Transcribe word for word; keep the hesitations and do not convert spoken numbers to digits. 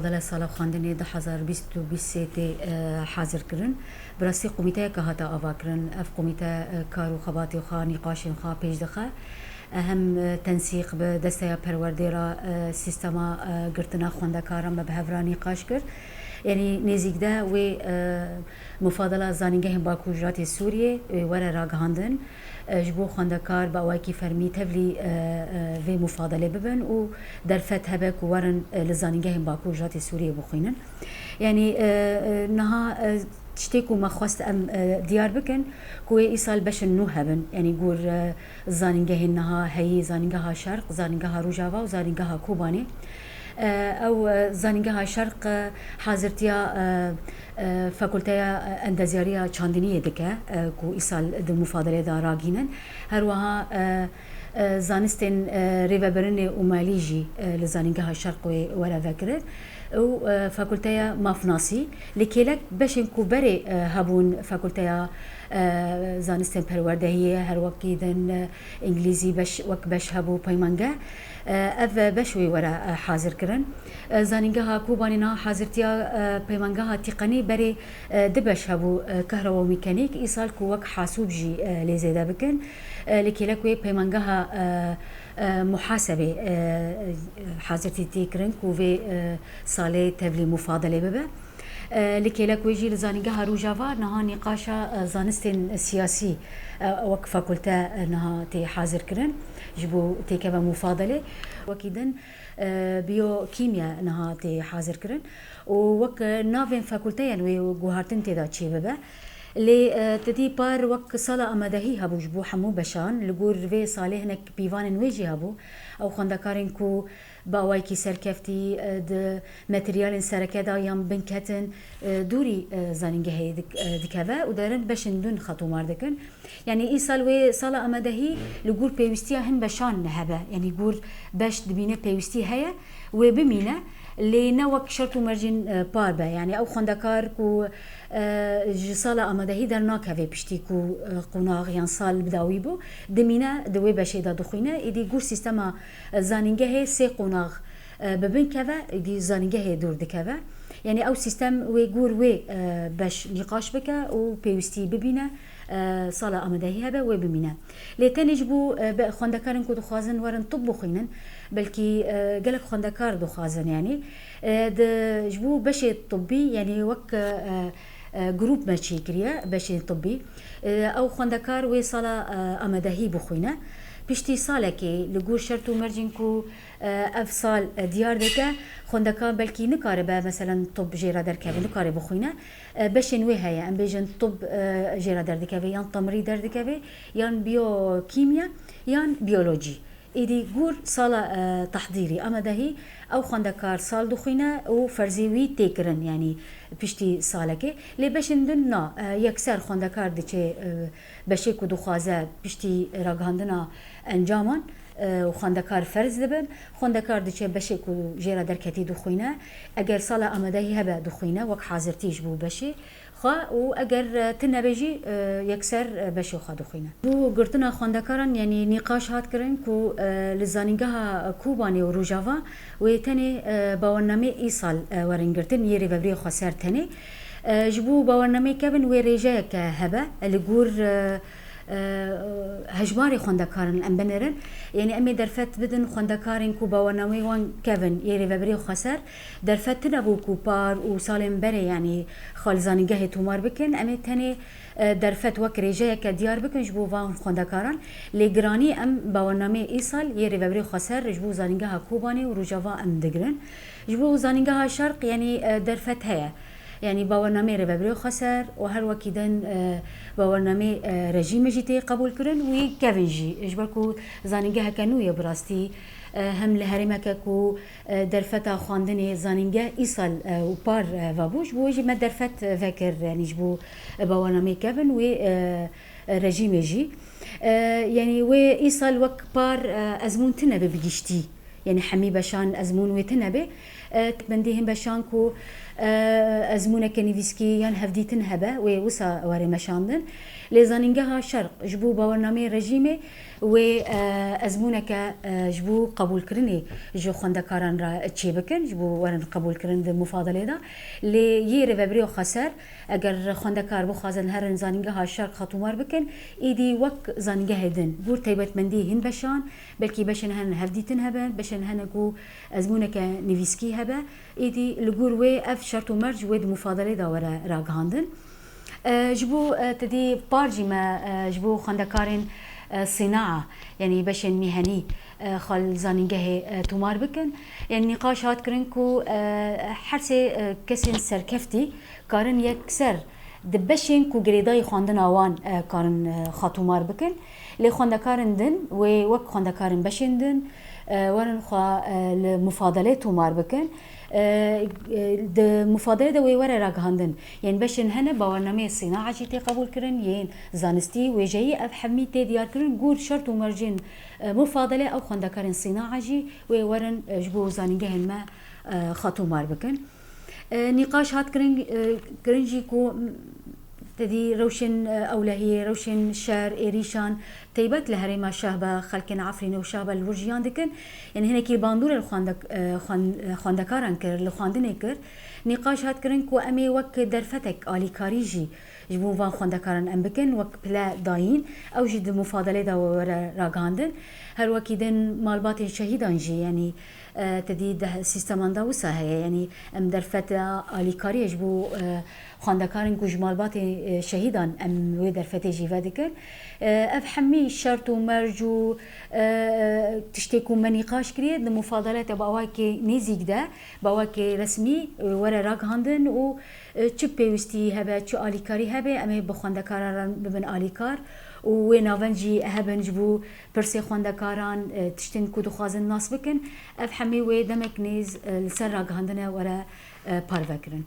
Gele sala xwendinê du hezar bîst û bîst sê tê, e, hazir kirin. Bi rastî komîteyeke hate ava kirin. Ev komîte, e, kar û xebatê xwe, nîqaşên xwe pêş dixe. E, hem, e, tensîq bi desteya perwerdê re, e, sîstema, e, girtina xwendekaran me bi hev re nîqaş kir. Yanî nêzîk de wê, e, mufadela zanîngehên Bakur Rojhilatê Sûriyê, e, were ragihandin. E, ji bo xwendekar bi awayekî fermî tevlî, e, e, vê mufadelê bibin û derfet hebe ku werin, e, li zanîngehên Bakur Rojhilatê Sûriyê bixwînin. Yanî, e, e, niha, e, tiştê ku me xwest em, e, diyar bikin, ku wê îsal beşên nû hebin. Yanî gor, e, zanîngehên niha heyî, zanîngeha Şerq, zanîngeha Rojava û zanîngeha Kobanê. E, ew, e, zanîngeha Şerq, e, hazirtiya, e, e, Fakulteya, e, Endezyariya Çandiniyê dike, e, ku îsal di mufadelê de ragihînin. Her wiha, e, e, zanistên, e, rêvebirinê û malî jî, e, li Zanîngeha Şerq wê were vekirin û, e, Fakulteya Mafnasî. Li kêlek beşên ku berê, e, hebûn Fakulteya, e, Zanistên Perwerdehiyê, her wekî din, e, Îngilîzî beş, wek beş hebû peymenge, e, ev beş wê were, e, hazir kirin. E, Zanîngeha Kobanê niha hazirtiya, e, peymangeha tîqenî berê, e, du beş hebû, e, kehrewa û mîkanîk, îsal ku wek hasûb jî, e, lê zêde bikin. E, li kêlek wê peymangeha, e, e, muhasebê, e, hazirtî tê kirin ku vê, e, salê tevlî mufadelê bibe. E, li kêlek wê jî li Zanîngeha Rojava niha nîqaşa, e, zanistên siyasî, e, wek fakulte, e, niha tê hazir kirin ji bo têkeve mufadelê. Wekî din, e, biyokîmya niha tê hazir kirin û wek, e, navên fakulteyan wê guhartin tê de çêbibe. Lê, e, tedî par wek sala amadehî hebû ji bo hemû beşan, li gor vê salê hinek pîvanên wê jî hebû. Ew xwendekarên ku bi awayekî serkeftî, e, di materyalên sereke de yan binketin, e, dûrî, e, zanîngehê dik-, e, dikeve û derin beşên din xetomar dikin. Yanî îsal wê sala amadehî li gor pêwîstiya hin beşan hebe. Yanî gor beş dibîne pêwîstî heye, wê bimîne, lê ne wek şert û mercên, e, par be. Yanî ew xwendekar ku, e, ji sala amadehî dernakeve piştî ku, e, qonax yan sal bi dawî bû, dimîne di wê beşê de dixwîne. Êdî gor sîstema, e, zanîngehê sê qonax, e, bi bin keve, êdî zanîngehê dûr dikeve. Yanî ew sîstem wê gor wê, e, beş nîqaş bike û pêwîstî bibîne, e, sala amadehî hebe wê bimîne. Lê tenê ji bo, e, be-, xwendekarên ku dixwazin werin tib bixwînin, belkî, e, gelek xwendekar dixwazin, yanî, e, di, ji bo beşê tibbî, yanî wek, e, e, grûp me çêkiriye, beşên tibbî. E, ew xwendekar wê sala, e, amadehî bixwîne. Piştî salekê li gor şert û mercên ku, e, ev sal, e, diyar dike, xwendekar belkî nikaribe, meselen, tib jê re derkeve, nikare bixwîne. E, beşên wê heye, em bêjin tib, e, jê re derdikeve, yan temrî derdikeve, yan biyokîmya, yan biyolojî. Êdî gor sala, e, tehdîrî, amadehî, ew xwendekar sal dixwîne û ferzê wî tê kirin, yanî piştî salekê. Lê beşên din na, e, yekser xwendekar diçe, e, beşê ku dixwaze piştî ragihandina encaman, e, û xwendekar ferz dibin. Xwendekar diçe beşê ku jê re derketî dixwîne. Eger sala amadehî hebe dixwîne, wek hazirtî ji bo beşê xwe û eger, e, tune be jî, e, yekser, e, beşê xwe dixwîne. Bo girtina xwendekaran, yanî nîqaş hat kirin ku, e, li Zanîngeha Kobanê û Rojava wê tenê, e, bawernameyê îsal, e, werin girtin, yê Rêvebirê Xweser tenê. E, ji bo bawernameyê kevin wê rêjeyeke hebe, e, li gor, e, e, hejmarê xwendekaran em binêrin. Yanî em ê derfet bidin xwendekarên ku bawernameyê wan kevin yê Rêvebirê Xweser. Derfet tune bû ku par û salên berê, yanî xwe li zanîngehê tomar bikin. Em ê tenê, e, derfet wek rêjeyeke diyar bikin ji bo van xwendekaran. Lê giranî em bawernameyê îsal yê Rêvebirê Xweser ji bo Zanîngeha Kobanê û Rojava em digirin. Ji bo Zanîngeha Şerq, yanî, e, derfet heye. Yanî bawernameyê Rêvebirê Xweser û her wekî din, e, bawernameyê, e, rejîmê jî tê qebûlkirin, wî kevin jî. Ji ber ku zanîngeheke nû ye bi rastî, e, hem li herêmeke ku, e, derfeta xwendinê zanîngeh îsal, e, û par, e, vebû, ji bo wê jî me derfet, e, vekir, yanî ji bo, e, bawernameyê kevin wê, e, e, rejîmê jî. E, yanî wê îsal wek par, e, ezmûn tune be bi giştî. Yanî hemî beşan ezmûn wê tune be. Mendî hin beşan ku ezmûneke nivîskî yan hevdîtin hebe, wê wisa were meşandin. Lê Zanîngeha Şerq ji bo bawernameyê rejîmê wê ezmûneke ji bo qebûlkirinê ji xwendekaran re çêbikin, ji bo werin qebûlkirin di mufadalê de. Lê yê rêvebirê xweser, eger xwendekar bixwazin herin Zanîngeha Şerq xwe tomar bikin, êdî wek zanîngehê din, gor taybetmendî hin beşan, belkî beşên hene hevdîtin hebe, beşên hene ku ezmûneke nivîskî hebe, êdî li gor wê ev şert û merc wê di mufadalê de were ragihandin. Ji bo, te dî par jî me ji bo xwendekarên sînaa, yanî beşên mîhenî, xwe li zanîngehê tomar bikin. Yanî nîqaş hat kirin ku her sê kesên serkeftî karin yekser di beşên ku girêdayî xwendina wan karin xwe tomar bikin. Lê xwendekarên din wê wek xwendekarên beşên din werin xwe li mufadalê tomar bikin. Di mufadalê de wê were ragihandin. Yên beşên hene bawernameyê sînaa jî tê qebûlkirin, yên zanistî, wêjeyî, ev hemî tê diyarkirin, gor şert û mercên mufadalê ew xwendekarên sînaa jî wê werin ji bo zanîngehên me xwe tomar bikin. Nîqaş hat kirin, kirin jî ku te dî rewşên ewlehiyê, rewşên şer, êrîşan, teybet li herêma Şehba, xelkên Efrînê û Şehba li wir jiyan dikin. Yanî hinekî bandorê li xwendek-, xwen-, xwendekaran kir, li xwendinê kir. Nîqaş hat kirin ku em ê wek derfetek alîkarî jî ji bo van xwendekaran em bikin, wek pile dayîn, ew jî di mufadalê de were ragihandin. Her wekî din malbatên şehîdan jî, yanî, e, te dî di sîsteman de wisa heye, yanî em derfeta alîkariyê ji bo, e, xwendekarên ku ji malbatê, e, şehîdan em wê derfetê jî vedikin. E, ev hemî şert û merc û, e, tiştê ku me nîqaş kiriye di mufadalete bi awakê nêzîk de, bi awakê resmî, e, were ragihandin û, e, çi pêwîstî hebe, çi alîkarî hebe, em ê bi xwendekaran re bibin alîkar û wê navend jî hebin ji bo pirsê xwendekaran, e, tiştên ku dixwazin nas bikin. Ev hemî wê demek nêz, e, li ser ragihandine were, e, parvekirin.